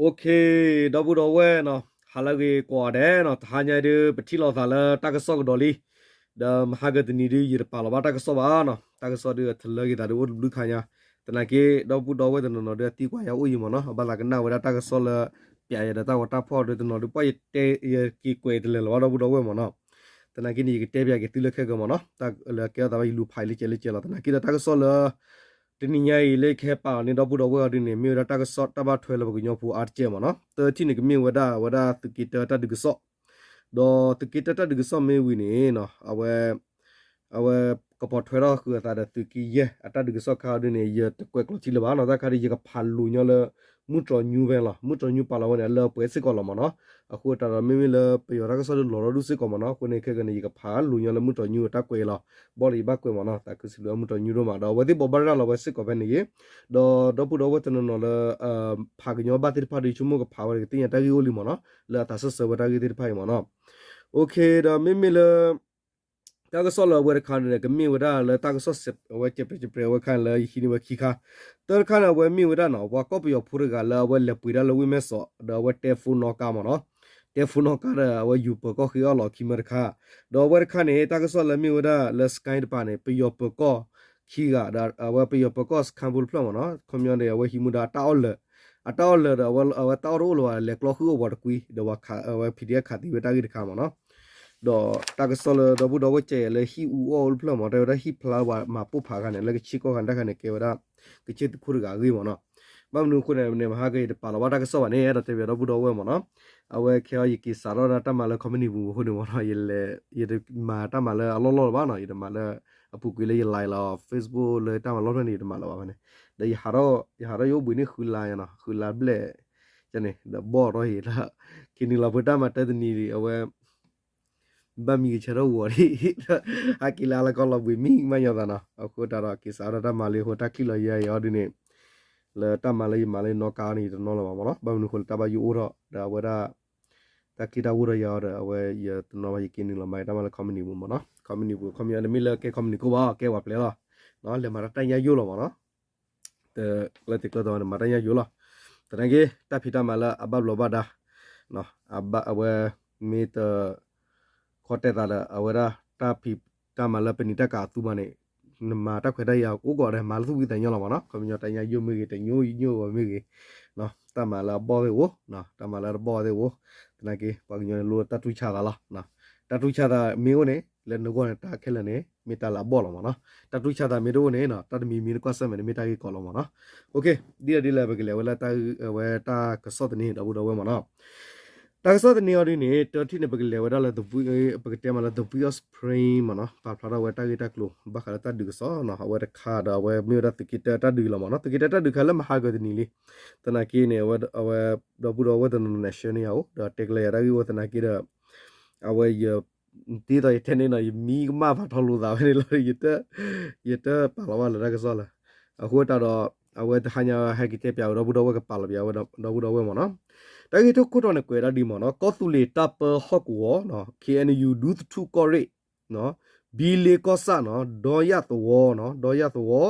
Okay, ဒီပုၢ်ဒီဝဲၢ်နီၤ, ဟါလၢအဂ့ၤကိးဂၤဒဲးနီၤ, တဟါညါဒုး ပထံၣ်လိာ်သးလၢတၢ်ကစီၣ်ကဒီးလံ, ဒီးမဟါကတနံၤဒုး ယတပာ်လီၤဘၣ်တၢ်ကစီၣ်ဘၣ်နီၤ, တၢ်ကစီၣ်ဒုးအတလၢက့ၤသးဒုးအိၣ်တဘျုးခါညါ, သနာ်က့ ဒီပုၢ်ဒီဝဲၢ်တနီၤနီၤဒုး အသံကွၢ်ယၤအိၣ်ယံၤမ့ၢ်နီၤ, အဘၣ်သးကနၣ်ဝဲဒၣ်တၢ်ကစီၣ်လၢ ပျးယၤဒီးတၢ်ဂီၤတၢ်ဖီၣ်ဒုးတနီၤဒုး ပှၢ်ယတဲ ယက့ၤကွဲးတလဲၤလီၤဘၣ် ဒီပုၢ်ဒီဝဲၢ်မ့ၢ်နီၤ, သနာ်က့န့ၣ် ယကတဲပျးက့ၤသုလၢခဲကၢမ့ၢ်နီၤ, တၢ်လၢကဲထီၣ်သးဘၣ် ယလူၤဖးအံၤလၢကဲလၢကဲလီၤ, သနာ်က့ဒီးတၢ်ကစီၣ်လၢ တနံၤညါအံၤလၢယကဟဲပာ်လီၤန့ၢ်ဒီပုၢ်ဒီဝဲၢ်အီၤဒုးန့ၣ် မ့ၢ်ဝဲဒၣ်တၢ်ကစီၣ်တၢ်ဘၣ်ထွဲလၢပကညီဖိအါတက့ၢ်မ့ၢ်နီၤ, တထံၣ်န့ၣ်ကမ့ၢ်ဝဲဒၣ် အဝဲဒၣ်သုးက့တၢတၢ်ဒုးကစီၣ်, ဒီးသုးက့တၢတၢ်ဒုးကစီၣ်မ့ၢ်ဝံၤန့ၣ်နီၤ, အဝဲ အဝဲကပီၤထွဲထီၣ်ဃုာ်အသးဒီးသုးက့ယဲၢ်အတၢ်ဒုးကစီၣ်ခါအီၤဒုးန့ၣ် ယတကွဲးကျိးထံလၢၤဘၣ်နီၤ, တၢ်ခါဒုးယကဖးလိာ်ညီလၢ မုၢ်တြီၤညူဖဲလီၤ, မုၢ်တြီၤညူပာ်လီၤဝဲန့ၣ် အလၢအပှဲၤစ့ၢ်ကီးလီၤမ့ၢ်နီၤ, အဃိသတးဒီးမ့မ့ၢ်လၢပယီၤတၢ်ကစီၣ်ဒုးလီၤထီၣ်ဒူၣ်စ့ၢ်ကီးမ့ၢ်နီၤ, အဃိန့ၣ်ခဲကနံၣ် ယကဖးလိာ်ညီလၢမုၢ်တြီၤညူအတၢ်ကွဲးလီၤ, ဘီလၢယဘၣ်ကွဲးမ့ၢ်နီၤ, သးခုစံးဘျုးမုၢ်တြီၤညူဒိၣ်မး ဒီးအဝဲသ့ၣ်ဘိးဘၣ်ရၤလီၤဝဲစ့ၢ်ကီးဖဲန့ၣ်ဂ့ၤ, ဒီးဒီပုၢ်ဒီဝဲၢ်တနီၤနီၤလၢ ဖးကညီဘၣ်သ့ၣ်တဖၣ်ဒုး ဆိကမိၣ်ကဖးဝဲဒီးကသ့ၣ်ညါတၢ်ဂ့ၢ်အိၣ်လံမ့ၢ်နီၤ, လၢအသးစၢၢ်ဆၢဝဲတၢ်ဂ့ၢ်သ့ၣ်တဖၣ်အံၤမ့ၢ်နီၤ, Okay, ဒီးမ့မ့ၢ်လၢ တၢ်ကစီၣ်လၢအဝဲတခါန့ၣ် ကမ့ၢ်ဝဲဒၣ်လၢတၢ်ကစီၣ် အဝဲစဲးပြဲးစဲးပြဲးအဝဲခါန့ၣ်လၢယဟံးန့ၢ်ဝဲခံခါ, တၢ်တခါန့ၣ် အဝဲမ့ၢ်ဝဲဒၣ်နီၤ ပှၤကီၢ်ပယီၤဖိတဂၤလၢအဝဲလဲၤပှ့ၤတၢ်လၢဝ့ၢ်မဲၢ်စီး ဒီးအဝဲတဲ phone နီၣ်ကါမ့ၢ်နီၤ, တဲ phone နီၣ်ကါဒီး အဝဲယူၤပၢၤကီၢ်ဃ့အီၣ်လီၤခံမၢတခါ, ဒီးအဝဲတခါန့ၣ် တၢ်ကစီၣ်လၢမ့ၢ်ဝဲဒၣ်လၢ Sky တပၤန့ၣ် ပယီၤပၢၤကီၢ်ခံဂၤ ဒီးအဝဲပယီၤပၢၤကီၢ်စခါဖိတဖျၢၣ်မ့ၢ်နီၤ, ခီပညီန့ၣ် အဝဲဟံးမူဒါတၢ်အီၣ်လၢာ်, အတၢ်အီၣ်လၢာ်ဒီး အဝဲတၢ်အီၣ်တအိၣ်လၢၤဘၣ် လဲၤကျီဃုာ်အိၣ်ပှၤတကွံ ဒီးဝဲ PDF ခးသံဝဲတၢ်ဂ့ၢ်တခါမ့ၢ်နီၤ, ဒီးတၢ်ကစီၣ်လၢဒီပုၢ်ဒီဝဲၢ်ကဲယၤလၢဟံၣ်အူအီၣ်အိၣ်တဖျၢၣ်မ့ၢ် တဲဝဲဒၣ်ဟံၣ်ဖျါဝဲမၤပိၢ်ဖးအခါန့ၣ် လၢကဆ့ကီၢ်ခါန့ၣ် တၢ်ခါန့ၣ် ကဲဝဲဒၣ် ကဆ့သုးခိၣ်တဂၤအဂ့ၢ်မ့ၢ်နီၤ, ဘၣ်မနုၤအဃိန့ၣ် မဟါကယတပာ်လီၤဘၣ်တၢ်ကစီၣ်ဘၣ်န့ၣ် အဲၣ်ဒိးတဲပၠးဒီပုၢ်ဒီဝဲၢ်မ့ၢ်နီၤ, အဝဲခဲအံၤယက့ၤစးထီၣ်ဒၣ်တၢ်မၤလၢ comedy ပူၤအဃိန့ၣ်မ့ၢ်နီၤ, ယတမၤတၢ်မၤလၢအလီၢ်လီၢ်လၢၤဘၣ်နီၤ, ယတမၤလၢအပူၤကွံာ်လၢယ live လီၤ Facebook လၢတၢ်မၤလီၢ်ဖျၢၣ်န့ၣ် ယတမၤလၢၤဘၣ်ဖဲန့ၣ်, ဒီးယဟးထီၣ်ယအိၣ်ဘှံးန့ၢ်ဃုလါညါနီၤ, ဃုလါဘျဲၣ် န့ၣ် ဒီးဘီၣ်ထီၣ်ဟ့ၣ်လၢ က့ၤနုာ်လီၤဖိတၢ်မၤတၢတနံၤဒီး အဝဲ ဘၣ်မံကဆၢထီၣ်ဂီၤဒံး, ဟဲက့ၤလၢအလီၢ်ကီၢ်လီၤဘှံးမံမးညီသးနီၤ, အဃိသတးဒီးက့ၤစးထီၣ်တၢ်မၤလၢအဃိ တၢ်ချံၣ်လီၤယၤအံၤအီၤဒုးန့ၣ်, လၢတၢ်မၤလၢယမၤလၢယနီၣ်ကါန့ၣ် ယတနီၣ်လၢၤဘၣ်မ့ၢ်နီၤ, ဘၣ်မနုၤအဃိလၢတၢ်ဘၣ်ယိၣ်အိၣ်ထီၣ် ဒီးအဝဲဒၣ် တၢ်ချံၣ်တၢ်ဂီၢ်ထီၣ်ယၤအီၤဒီး အဝဲယတနီၣ်ဘၣ် ယက့ၤနုာ်လီၤမၤတၢ်မၤလၢ comedy ပူၤမ့ၢ်နီၤ, comedy ပူၤ comedy တမ့ၢ်လၢကဲ comedy ခိၣ်ဘၣ် ကဲပှၤပျဲလီၤ, လဲၤမၤတၢ်ညၣ်ယိၣ်လီၤမ့ၢ်နီၤ လၢတကျၢၤတမၤတၢ်ညၣ်ယိၣ်လီၤ, သနာ်က့ တၢ်ဖံးတၢ်မၤလၢအဘၣ်ဘျီးဘၣ်ဒါ, အဝဲ မ့ၢ်တ ခီတဲသးဒီး အဝဲဒၣ်တၢ်ဖံးတၢ်မၤလၢပနံာ်တၢ်ကၤအသူဘၣ်န့ၣ်, နမၤတၢ်ခွဲးတၢ်ယာ်အိၣ်ကီးဒီး မၤလၢသူၣ်ဖှံသးညီလီၤမ့ၢ်နီၤ, ခီပညီတၢ်ညၣ်ယိၣ်မ့ၢ်ဂ့ၤ တညိၣ်ညိၣ်ဂီၤမ့ၢ်ဂ့ၤ, တၢ်မၤလၢအဘီၣ်သ့ၣ်အိၣ်, တၢ်မၤလၢအတဘီၣ်သ့ၣ်အိၣ်, သနာ်က့ ပှၤကညီန့ၣ်လိၣ်တၢ်တူၢ်ဆါသးလီၤ, တၢ်တူၢ်ဆါသးမ့ၢ်အိၣ်န့ၣ် လၢနဂီၢ်န့ၣ် တၢ်ခဲလၢာ်န့ၣ် မ့ၢ်တၢ်လၢအဘီၣ်လီၤမ့ၢ်နီၤ, တၢ်တူၢ်ဆါသးမ့ၢ်တအိၣ်န့ၣ် တၢ်တမံၤမံၤနကွၢ်ဆၢၣ်မဲာ်န့ၣ် မ့ၢ်တၢ်ဂ့ၢ်ကီးလီၤမ့ၢ်နီၤ, ဒ်လဲၣ်ဒ်လဲၣ် ပကလဲၤဝဲလၢ ဝဲတၢ်ကစီၣ်သန့ဒီပုၢ်ဒီဝဲၢ်မ့ၢ်နီၤ တၢ်ကစီၣ်သန့အီၤဒ်န့ၣ် တထံၣ်န့ၣ် ပကလဲၤဝဲဒၣ်လၢ ပကတဲမးလၢ The Voice of Spring မ့ၢ်နီၤ, ပာ်ဖျါထီၣ်ဝဲတၢ်ဂ့ၢ်တၢ်ကျိၤ ဘၣ်ဃးလၢတၢ်ဒုးကစီၣ်နီၤ, အဝဲတခါဒီး အဝဲမ့ၢ်ဝဲဒၣ်သုးက့တၢတၢ်ဒုးလီၤမ့ၢ်နီၤ, သုးက့တၢတၢ်ဒုးခါလၢမဟါကတနံၤလံ, သနာ်က့န့ၣ် အဝဲ ဒီပုၢ်ဒီဝဲၢ်တနီၤနီၤန့ၣ် ဆှၢန့ၢ်ယၤအိၣ် ဒီးတဲကျဲယၤတၢ်ဂ့ၢ်အိၣ်သနာ်က့ဒီး အဝဲယ ဒ်သိးယတဲန့ၣ်နီၤ ယမံကမၣ်ဖးထီလိာ်သးဝဲန့ၣ်လီၤ, ယတပာ်လီၤဘၣ်လၢတၢ်ကစီၣ်လၢၤ, အဃိသတးဒီး အဝဲတဟါညါဟဲက့ၤတဲပၠးဝဲဒီပုၢ်ဒီဝဲၢ် ကပာ်လီၤပၠးဝဲဒီပုၢ်ဒီဝဲၢ်မ့ၢ်နီၤ, တၢ်ဂ့ၢ်တခိၣ်တီန့ၣ် ကွဲးဒၣ်ဒ်မ့ၢ်နီၤ, ကီၢ်သူလ့ၤတၢ်ပၢဟီၣ်ကဝီၤ KNU ဒူသထူၣ်ကီၢ်ရ့ၣ် ဘံလ့ကီၢ်ဆၣ်နီၤ, ဒီယၣ်သဝီနီၤ, ဒီယၣ်သဝီ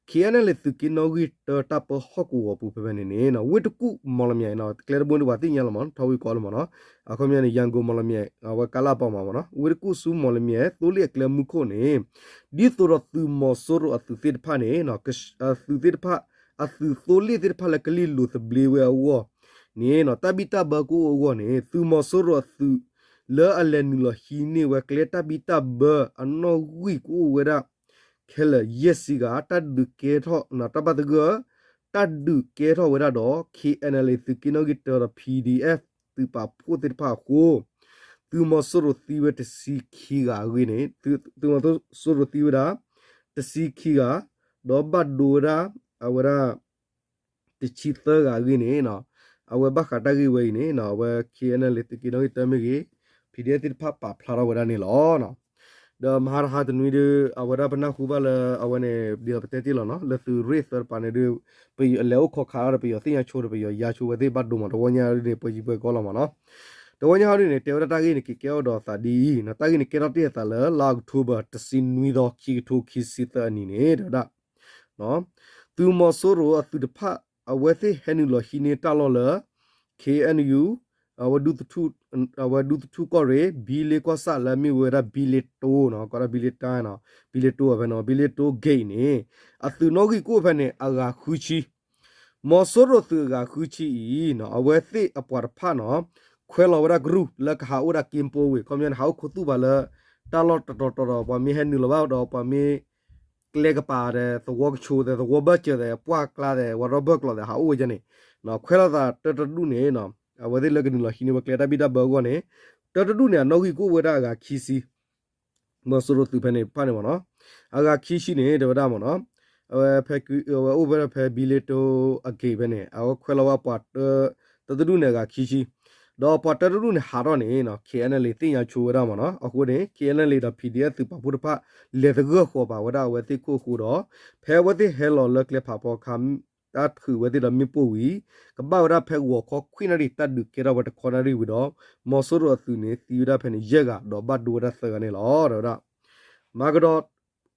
KNLA သုးက့နီၣ်ဂံၢ်တၢတၢ်ပၢဟီၣ်ကဝီၤပူၤဖဲဖဲန့ၣ်န့ၣ် ဝ့ၢ်တကူၣ်မီၣ်လမၠဲၣ်နီၤ, ကျဲတဘိန့ၣ်ပှၤသ့ၣ်ညါလီၤမ့ၢ်နီၤ, ထီဝံၤကိးလၢမ့ၢ်နီၤ, အခီပညီန့ၣ် ရန်ကုန် မော်လမြိုင် အဝဲကါလၢအပီးမးမ့ၢ်နီၤ, ဝ့ၢ်တကူၣ်ဆူမီၣ်လမၠဲၣ် သိလ့ၣ်အကျဲမူခိၣ်န့ၣ် ဒ်သိးဒီးသုးမီၤစိရိၤအသုးသ့ၣ်တဖၣ်န့ၣ် အသုးသ့ၣ်တဖၣ် အသုးသိလ့ၣ်သ့ၣ်တဖၣ်လၢကလံၣ်လိၤသဘျ့ဝဲအဂီၢ်န့ၣ် တၢ်ဘံၣ်တၢ်ဘၢကအိၣ်အဂီၢ်န့ၣ် သုးမီၤစိရိၤအသုး လၢအလဲၤနုာ်လီၤဟံးန့ၢ်ဝဲကျဲတၢ်ဘံၣ်တၢ်ဘၢအနီၣ်ဂံၢ်ကအိၣ်ဝဲဒၣ် ခဲလၢာ်ယဲၢ်ဆံဂၤ, တၢ်ဒုးကဲထီၣ် တၢ်ဘၣ်သဂၢၢ် တၢ်ဒုးကဲထီၣ်ဝဲဒၣ်ဒီး KNLA သုးက့နီၣ်ဂံၢ်တၢဒီး PDF သုးပာ်ဖှိၣ်သ့ၣ်တဖၣ်အဃိ သုးမီၤစိရိၤသံဝဲတဆံခံဂၤအဂ့ၢ်န့ၣ်, သုးမီၤစိရိၤသံဝဲဒၣ် တဆံခံဂၤ, ဒီးဘၣ်ဒိဝဲဒၣ် အဝဲဒၣ် တဆံသၢဂၤအဂ့ၢ်န့ၣ် အဝဲဘၣ်ဃးတၢ်ဂ့ၢ်ဝဲအံၤန့ၣ် အဝဲ KNLA သုးက့နီၣ်ဂံၢ်တၢမ့ၢ်ဂ့ၤ PDF သ့ၣ်တဖၣ်ပာ်ဖျါထီၣ်ဝဲဒၣ်န့ၣ်လီၤ. ဒီးမဟါတဟါတနွံဒီး အဝဲဒၣ်ပနၢ်ဟူဘၣ်လၢအဝဲန့ၣ် ဒ်သိးပတဲတ့ၢ်လီၤနီၤ လၢသုးရ့ၣ်သၢတပၤန့ၣ်ဒီး ပလဲၤအိၣ်ခိးခးဒီးပယီၤသ့ၣ်ညါဆိဒီး ပယီၤယါဆိဝဲသ့ၣ်ဘၣ်ဒိမး တဝီညါဒ်န့ၣ် ပှဲၤယံၤပှဲၤကီလီၤမးနီၤ. တဝီညါဟီဒ်န့ၣ် တဲဝဲဒၣ်တၢ်ဂ့ၢ်န့ၣ် ကကဲထီၣ်ဒီးသးဒ်အံၤ, တၢ်ဂ့ၢ်န့ၣ်ကဲထီၣ်တ့ၢ်အသးလၢ လါအီးကထိဘၢၣ် တဆံနွံသီ ခံကထိခံဆံသၢအနံၤန့ၣ် တဲဝဲဒၣ် သုးမီၤစိရိၤအသုးတဖၣ် အဝဲသ့ၣ်ဟဲနုာ်လီၤဟံးန့ၢ်တၢ်လီၢ်လၢ KNU အဝဲဒူသထူၣ်ကီၢ်ရ့ၣ် ဘံလ့ကီၢ်ဆၣ်လၢအမ့ၢ်ဝဲဒၣ်ဘံလ့တိနီၤ, ကီးဒၣ်ဘံလ့တၢ်နီၤ, ဘံလ့တိအဖဲနီၤ, ဘံလ့တိ gate န့ၣ် အသုးနီၣ်ဂံၢ်ကအိၣ်ဖဲန့ၣ် အဂၤဃုဆံ မီၤစိရိၤသုးအဂၤဃုဆံအံၤ အဝဲသ့ၣ်အပှၤတဖၣ်နီၤ ခွဲးလီၤဝဲဒၣ်ကရူၢ်လၢကဟးအိၣ်ဝဲဒၣ်က့ပီဝ့ၢ်, ခီပညီန့ၣ် ဟးအိၣ်ခူသူၣ်ပၤလၢ တၢ်လီၢ်တတီၤတီၤဒီး ပှၤမ့ၢ်ဟဲနုာ်လီၤဘၣ်ဒီး ပှၤမ့ၢ်ကျဲကပၤဒီး သဝီကဆိးဒီး သဝီဘၢၣ်စၢၤဒီး ပှၢ်ကျါဒီး ဝးရီဘၢၣ်ကျိးဒီး ဟးအိၣ်ဝဲဒၣ်န့ၣ် ခွဲးလီၤသးတၢတဒူၣ်န့ၣ် အဝဲသ့ၣ်လၢကနုာ်လီၤဟံးန့ၢ်ဝဲကျဲတၢ်ဘံၣ်တၢ်ဘၢအဂီၢ်န့ၣ် တၢတဒူၣ်န့ၣ် အနီၣ်ဂံၢ်ကအိၣ်ဝဲဒၣ်အဂၤခံဆံ မီၤစိရိၤသုးဖဲန့ၣ်တဖၣ်န့ၣ်မ့ၢ်နီၤ, အဂၤခံဆံန့ၣ် တဲဝဲဒၣ်မ့ၢ်နီၤ, အဝဲဖဲ အဝဲအိၣ်ဝဲဒၣ်ဖဲဘံလ့တိအဂ့ၤဖဲန့ၣ် အဝဲခွဲးလီၤဝဲပှၤ တၢတဒူၣ်န့ၣ်အဂၤခံဆံ, ဒီးပှၤတၢတဒူၣ်န့ၣ်ဟးထီၣ်န့ၣ် KNLA သ့ၣ်ညါဆိဝဲဒၣ်မ့ၢ်နီၤ, အဃိန့ၣ် KNLA ဒီး PDF သုးပာ်ဖှိၣ်တဖၣ် လဲၤသဂၢၢ်ဃီၤပာ်ဝဲဒၣ်အဝဲသ့ၣ်ခိၣ်အဃိဒီး ဖဲအဝဲသ့ၣ်ဟဲလီၤလၢကျဲဖးဖီအခါ တၢ်ထုးဝဲသ့ၣ်ဒီးမ့ၣ်ပိၢ်ဝံၤ ကဘၣ်ဝဲဒၣ်ဖဲဂီၤခီခွံနၣ်ရံၣ် တၢ်ဒုးကဲထီၣ်ဝဲတခီနၣ်ရံၣ်ဝံၤဒီး မီၤစိရိၤအသုးန့ၣ် သံဝဲဒၣ်ဖဲန့ၣ် ယဲၢ်ဂၤ ဒီးဘၣ်ဒိဝဲဒၣ်သၢဂၤန့ၣ်လီၤ တဲဝဲဒၣ်. မၤကဒီး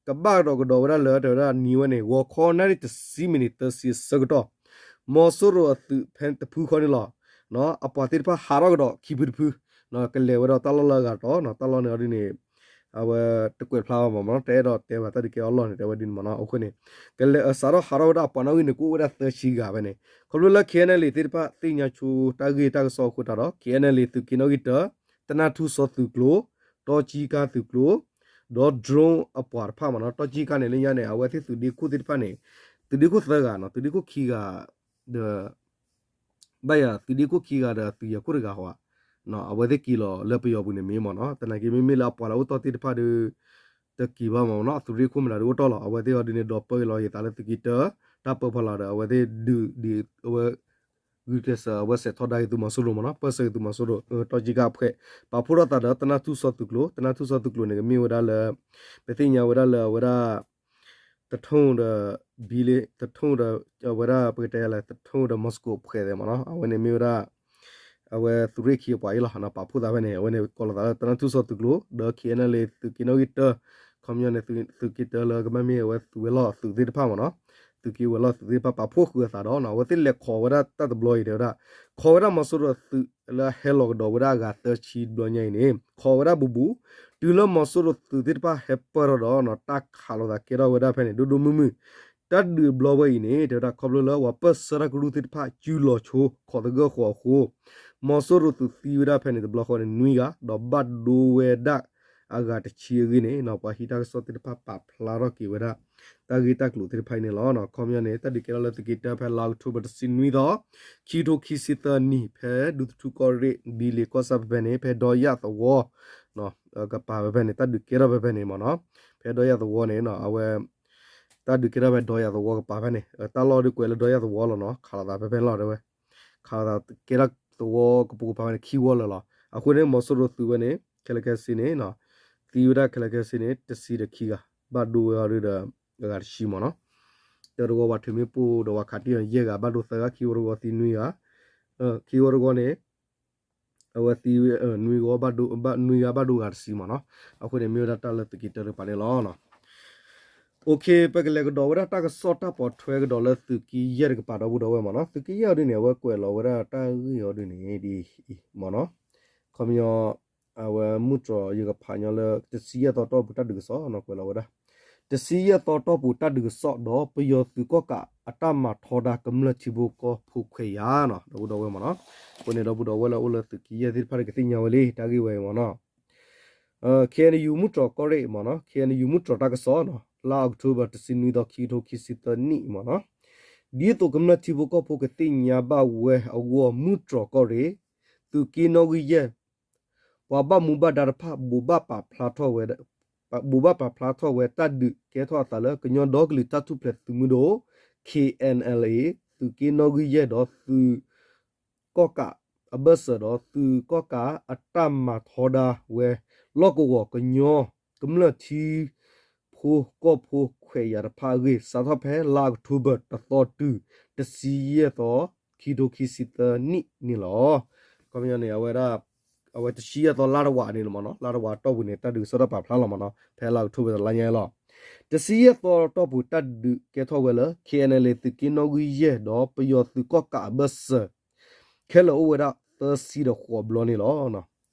ကဘၣ်ကဒီးကဒီးဝဲဒၣ်လၢ တဲဝဲဒၣ်နံၤဝဲန့ၣ် ဂီၤခီနၣ်ရံၣ်တဆံမံးနံးသၢဆံအဆၢကတီၢ် မီၤစိရိၤအသုးဖဲတဖုဃီန့ၣ်လီၤ. အပှၤသ့ၣ်တဖၣ်ဟးထီၣ်ကဒီးခံဖုတဖု ကလဲၤဝဲဒီးတၢ်လီၢ်လၢအဂၤတတီၤ တၢ်လီၢ်န့ၣ်အီၤဒ်န့ၣ် အဝဲတကွဲးဖျါဘၣ်မ့ၢ်နီၤ, တအဲၣ်ဒိးတဲဘၣ်တၢ်ဒုးကဲထီၣ်အလီၢ်န့ၣ် တဲဝဲဒ်န့ၣ်မ့ၢ်နီၤ. အဃိန့ၣ် ကလဲၤအစးထီၣ်ဟးထီၣ်ဝဲဒၣ်အပှၤနီၣ်ဂံၢ်န့ၣ် ကအိၣ်ဝဲဒၣ်သၢဆံဂၤဖဲန့ၣ် ခီဖျိလၢ KNLA သ့ၣ်တဖၣ်သ့ၣ်ညါဆိတၢ်ဂ့ၢ်တၢ်ကစီၣ်အဃိသတးဒီး KNLA သုးက့နီၣ်ဂံၢ်တၢ တနၢ်ထူစီၤသုးကျိၤ တီကံကါသုးကျိၤ ဒီး drone အပှၤတဖၣ်မ့ၢ်နီၤ, တီကံကါန့ၣ်လၢညါန့ၣ် အဝဲသ့ၣ်သုးဒ့ခိၣ်သ့ၣ်တဖၣ်န့ၣ် သုးဒ့ခိၣ်သၢဂၤနီၤ, သုးဒ့ခိၣ်ခံဂၤ ဒီး ဘၣ်ယၤသုးဒ့ခိၣ်ခံဂၤဒီးသုးယၤခိၣ်တဂၤဟီ, အဝဲသ့ၣ်က့ၤလီၤလၢပယီၤပူၤန့ၣ်မ့ၢ်မ့ၢ်နီၤ, သနာ်က့မ့မ့ၢ်လၢအပှၤလၢအိၣ်တီၢ်သ့ၣ်တဖၣ်ဒီး တက့ၤဘၣ်မ့ၢ်နီၤ, သုးရ့ၣ်ခိၣ်မတၤဒုးအိၣ်တီၢ်လီၤ, အဝဲသ့ၣ်အီၤဒ်န့ၣ် ဒီးပၢက့ၤလီၤယသးလၢသုးက့တၢ တၢ်ပၢဖီလာ်ဒီး အဝဲသ့ၣ်ဒုးဒ်အဝဲ ဂုာ်ကျဲးစၢး အဝဲစဲးထီဒါက့ၤသုးမီၤစိရိၤမ့ၢ်နီၤ, ပၢၢ်ဆၢက့ၤသုးမီၤစိရိၤ တီကံကါအဖှဲး ပာ်ဖှိၣ်ထီၣ်သးဒီးတနၢ်ထူစီၤသုးကျိၤ, တနၢ်ထူစီၤသုးကျိၤန့ၣ် ကမ့ၢ်ဝဲဒၣ်လၢ ပသ့ၣ်ညါဝဲဒၣ်လၢအဝဲဒၣ် တထိၣ်ဒီး ဘံလ့ တထိၣ်ဒီး အဝဲဒၣ်ပကတဲလဲၣ် တထိၣ်ဒီး Moscow အဖှဲးသဲးမ့ၢ်နီၤ, အဝဲန့ၣ်မ့ၢ်ဝဲဒၣ် အဝဲသုးရ့ၣ်ခံအပှၤအံၤလီၤ, ပာ်ဖှိၣ်သးဖဲန့ၣ် အဝဲန့ၣ်ကိးလီၤသးလၢတနၢ်ထူစီၤသုးကျိၤ ဒီး KNLA သုးက့နီၣ်ဂံၢ်တၢ ခီပညီန့ၣ် သုးက့တၢလၢကဘၣ်မ့ၢ်အဝဲသုးဝဲၤလီၢ်သုးသ့ၣ်တဖၣ်မ့ၢ်နီၤ, သုးက့ဝဲၤလီၢ်သုးသ့ၣ်တဖၣ် ပာ်ဖှိၣ်ဃုာ်အသးဒီး အဝဲသ့ၣ်လဲၤခိးဝဲဒၣ်တၢ်တဘျီအံၤတဲဝဲဒၣ် ခိးဝဲဒၣ်မီၤစိရိၤသုးလၢဟဲလီၤကဒီးဝဲဒၣ်အဂၤသၢဆံတဘျီညါအံၤန့ၣ် ခိးဝဲဒၣ်ဘူးဘူး တုၤလၢမီၤစိရိၤသုးသ့ၣ်တဖၣ်ဟဲပၢၢ်ထီၣ်ဒီး တၢ်ခးလိာ်သးကဲထီၣ်ဝဲဒၣ်ဖဲန့ၣ် ဒိၣ်ဒိၣ်မုၢ်မုၢ်, တၢ်ဒုးတဘျီဝဲအံၤန့ၣ် တဲဝဲဒၣ်ခီဖျိလၢပှၤပၢၢ်ဆၢတၢ်ကရူၢ်သ့ၣ်တဖၣ် စုလီၤဆိခိးသဂၢၢ်ဃီအဃိ မီၤစိရိၤသုးသံဝဲဒၣ်ဖဲန့ၣ်တဘျီဃီန့ၣ် နွံဂၤ ဒီးဘၣ်ဒိဝဲဒၣ်အဂၤတဆံအဂ့ၢ်န့ၣ် ပှၤဟံးတၢ်ကစီၣ်သ့ၣ်တဖၣ်ပာ်ဖျါထီၣ်က့ၤဝဲဒၣ် တၢ်ဂ့ၢ်တၢ်ကျိၤသ့ၣ်တဖၣ်အံၤန့ၣ်လီၤ. ခီပညီန့ၣ် တၢ်ဒုးကဲထီၣ်လၢသုးက့တၢဖဲလါအီးကထိဘၢၣ်တဆံနွံသီ ခံကထိခံဆံသၢနံၣ် ဖဲဒူသထူကီၢ်ရ့ၣ် ဘံလ့ကီၢ်ဆၣ်ဖဲဖဲန့ၣ် ဖဲဒီယၣ်သဝီ ကပၤဖဲဖဲန့ၣ် တၢ်ဒုးကဲထီၣ်ဖဲဖဲန့ၣ်မ့ၢ်နီၤ, ဖဲဒီယၣ်သဝီန့ၣ် အဝဲ တၢ်ဒုးကဲထီၣ်ဖဲဒီယၣ်သဝီကပၤဖဲန့ၣ် တၢ်လီၢ်ဒုးကွဲးလၢဒီယၣ်သဝီလီၤနီၤ, ခးလိာ်သးဖဲဖဲလီၤတဲဝဲ, ခးလိာ်သးကဲထီၣ်သဝီကပိာ်ကပၤဖဲန့ၣ် ခံဝီလၢာ်လီၤ. အဃိန့ၣ် မီၤစိရိၤသုးဝဲန့ၣ် ခဲလၢာ်ခဲဆ့န့ၣ် သံဝဲဒၣ်ခဲလၢာ်ခဲဆ့န့ၣ် တဆံဒီးခံဂၤ, ဘၣ်ဒိဝဲအီၤဒုးဒီး အဂၤတဆံမ့ၢ်နီၤ, တၢတဝီပှၤထုးမ့ၣ်ပိၢ်ဒီးပှၤခးတံၢ်အီၤယဲၢ်ဂၤ ဘၣ်ဒိသၢဂၤ, ခံဝီတဝီသံနွံဂၤ, ခံဝီတဝီန့ၣ် အဝဲသံ နွံဂၤဘၣ်ဒိ နွံဂၤဘၣ်ဒိဂၤတဆံမ့ၢ်နီၤ. အဃိန့ၣ် မ့ၢ်ဝဲဒၣ်တၢ်လၢသုးက့တၢတကပၤန့ၣ်လီၤ. အိၣ်ခ့ပကလဲၤကဒီးဝဲဒၣ်တၢ်ကစီၣ်တၢ်ပိာ်ထွဲကဒီးလၢသုးက့ယဲၢ်တကပၤဒီပုၢ်ဒီဝဲၢ်မ့ၢ်နီၤ. သုးက့ယဲၢ်အီၤဒုးန့ၣ် အဝဲကွဲးလီၤဝဲဒၣ်တၢ်ဂ့ၢ်အီၤဒုးန့ၣ် ဒ်အံၤမ့ၢ်နီၤ. ခီပညီ အဝဲမုၢ်တြီၤယကဖးညီလၢ တဆံယဲၢ်သီတီၢ်ပူၤတၢ်ဒုးကစီၣ်နီၤ ကွဲးလီၤဝဲဒၣ် တဆံယဲၢ်သီတီၢ်ပူၤတၢ်ဒုးကစီၣ်ဒီး ပယီၤသုးကီၣ်ကးအတၢ်မၤထီဒါကမျၢၢ်ထံဖိကီၢ်ဖိခွဲးယာ်နီၤ ဒီပုၢ်ဒီဝဲၢ်မ့ၢ်နီၤ. အဃိန့ၣ် ဒီပုၢ်ဒီဝဲၢ်လၢအိၣ်လၢသုးက့ယဲၢ်သ့ၣ်တဖၣ်ကသ့ၣ်ညါဝဲလံ တၢ်ဂ့ၢ်ဝဲအံၤမ့ၢ်နီၤ. KNU မုၢ်တြီၤကီၢ်ရ့ၣ်မ့ၢ်နီၤ KNU မုၢ်တြီၤတၢ်ကစီၣ်နီၤ လါအီးကထိဘၢၣ် တဆံနွံသီ ခံကထိခံဆံသၢနံၣ်မ့ၢ်နီၤ. ဒ်သိးကမျၢၢ်ထံဖိကီၢ်ဖိကသ့ၣ်ညါဘၣ်ဝဲအဂီၢ် မုၢ်တြီၤကီၢ်ရ့ၣ် သုးက့နီၣ်ဂံၢ်ယဲၢ် ပှၤဘၣ်မူဘၣ်ဒါတဖၣ် ဘိးဘၣ်ပာ်ဖျါထီၣ်ဝဲ ဘိးဘၣ်ပာ်ဖျါထီၣ်ဝဲတၢ်ဒုးကဲထီၣ်အသးလၢ ကညီဒီကလုာ်တၢ်ထူၣ်ဖျဲးသုးမုၢ်ဒိၣ် KNLA သုးက့နီၣ်ဂံၢ်ယဲၢ်ဒီးသုး ကီၣ်ကးအဘၢၣ်စၢၤဒီးသုးကီၣ်ကးအတၢ်မၤထီဒါဝဲ လီၢ်ကဝီၤကညီ ကမျၢၢ်ထံဖိကီၢ်ဖိခွဲးယာ်တဖၣ်အဂ့ၢ် စးထီၣ်ဖဲလါအီးကထိဘၢၣ်တသီတုၤ တဆံယဲၢ်သီ ခံကထိခံဆံသၢနံၣ်န့ၣ်လီၤ. ခီပညီန့ၣ် အဝဲဒၣ် အဝဲတဆံယဲၢ်သီလါတဝာ်န့ၣ်လီၤမ့ၢ်နီၤ လါတဝာ်တီၢ်ပူၤန့ၣ် တၢ်ဒုးကစီၣ်တၢ်ပာ်ဖျါလီၤမ့ၢ်နီၤ ဖဲလါအီးကထိဘၢၣ်တလါညါလီၤ. တဆံယဲၢ်သီတီၢ်ပူၤတၢ်ဒုးကဲထီၣ်ဝဲလၢ KNLA သုးက့နီၣ်ဂံၢ်ယဲၢ်ဒီးပယီၤသုးကီၣ်ကးအဘၢၣ်စၢၤ ခဲလၢာ်အိၣ်ဝဲဒၣ်သၢဆံဒီးဃိးဘျီန့ၣ်လီၤ.